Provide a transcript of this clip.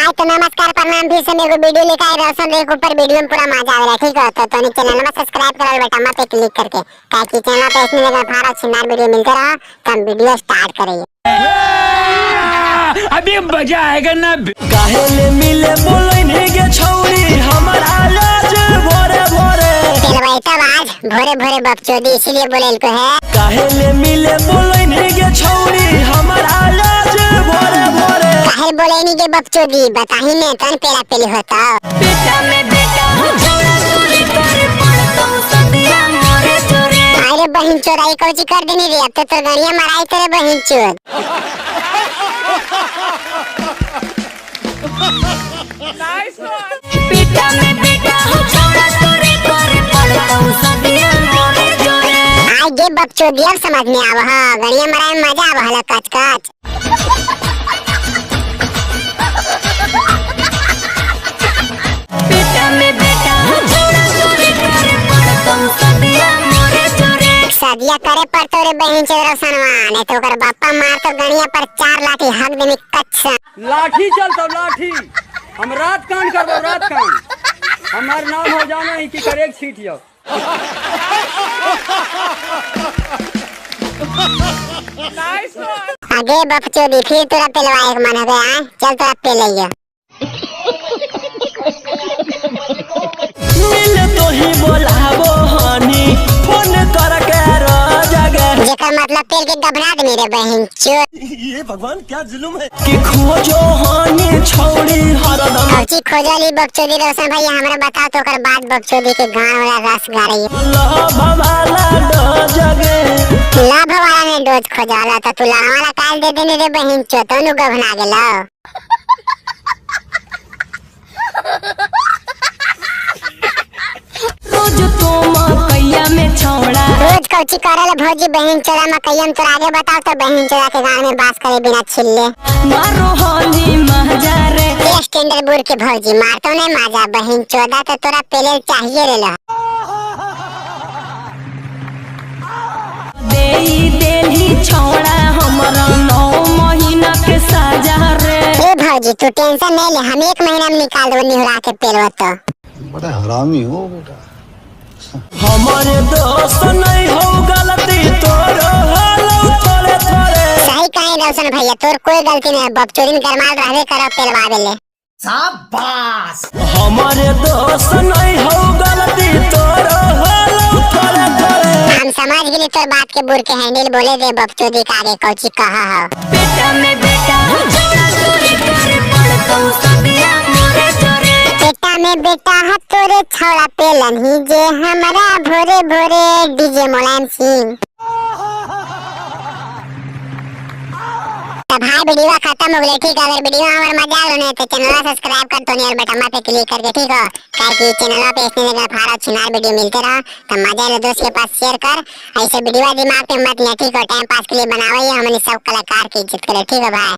भाई तो नमस्कार प्रणाम भी से मेरे को वीडियो लेकर आए रोशन के ऊपर वीडियो में पूरा मजा आवेला ठीक हो। तो तोनी चैनल में सब्सक्राइब करो बेटा मत पे क्लिक करके, काहे कि चैनल पे इसमें लगा फारा छिनार वीडियो मिलते रहा। तो हम वीडियो स्टार्ट करिए। अभी मजा आएगा ना। काहे ले मिले बोलैनी गे छौरी हमर आवाज भोरे भोरे। पेलवाई तब आज भोरे भोरे बकचोदी इसीलिए बोले इनको है। काहे ले मिले बोलैनी गे छौरी हमर आवाज भोरे भोरे। काहे बोले नी के बकचोदी बताही ने तन पेला पेली होता। बेटा में बेटा छोड़ा चोरी करे पड़तो सदिया मोरे चोरे। अरे बहन चोराई कौची कर देनी रे, अब तो तोर गणिया मराई तेरे बहन चोर। बेटा में बेटा छोड़ा चोरी करे पड़तो सदिया मोरे चोरे। आई गे बकचोदी अब समझ में आव ह, गणिया मराई में मजा आव हला कच कच। बेटा में बेटा छोड़ा चोरी करे पड़तो सदिया मोरे चोरे। सदिया करे पर तोरे बहन चोर रोशनवा, नहीं तो ओकर बापा मार तो गणिया पर 4 लाठी हक देनी कच। लाठी चलतो लाठी, हम रात कान करबो रात कान। हमार नाम हो जाना ही कि करेक छीट यो। आगे बकचोदी फिर तोरा पेलवा एक मन हो गया, चल तोरा पेलैया। मिले तो ही बोलाबो हनी फोन कर के रजगे। जेकर मतलब पेल के गबना देनी रे बहन चोर। ये भगवान क्या जुल्म है कि खोजो हनी छौरी हरदम। कौची खोजली बकचोदी रोशन भैया हमरा बताओ तो ओकर बाद बकचोदी के गान वाला रस गारई। लभ वाला डजगे। लभ वाला ने डोज खोजाला तो तू लभ वाला काल दे देनी रे बहन चोर, तो नु गबना गेलो। रोज तो मकैया में छौड़ा रोज कौची करल भौजी बहन चोरा मकैया में तोरा आगे बताओ तो बहन चोरा के गान में बास करे बिना छिल्ले। मारो होली महजारे। ये स्टैंडर्ड बुर के भौजी मारतो नहीं माजा बहन चोदा तो तोरा पेले चाहिए रे ला। देई देली छौड़ा हमरा 9 महीना के सजा रे। ए भौजी तू टेंशन नहीं ले, हम 1 महीना में निकाल देबो निहुरा के पेलवा तो। बड़ा हरामी हो बेटा। हमारे दोस्त नहीं हो गलती तोरो हालो थोड़े थोड़े। सही कहीं रोशन भैया तोर कोई गलती नहीं, बकचोदी में गरमाल रहबे करो पेलवा देले। शाबाश। हमारे दोस्त नहीं हो गलती तोरो हालो थोड़े थोड़े। हम समझ गेली तोर बात के बुर के हैंडल बोले दे बकचोदी के आगे कौची कहा हो। बेटा में बेटा छोड़ा चोरी करे पड़तो सदिया मोरे चोरे। बेटा में बेटा ह तोरे छौड़ा पेलन ही जे हमरा भोरे भोरे डीजे मुलायम सिंह। तो भाई वीडियो खत्म हो गई ठीक है। अगर वीडियो हमार मजा आलो नहीं तो चैनल सब्सक्राइब कर तो और बटन पे क्लिक करके ठीक हो, काहे कि चैनल पे इसने जगह फारा छिनार वीडियो मिलते रहा। तो मजा आलो दोस्त के पास शेयर कर, ऐसे वीडियो दिमाग पे मत ले ठीक हो, टाइम पास के लिए बनावे हमने सब कलाकार की इज्जत करे ठीक है भाई।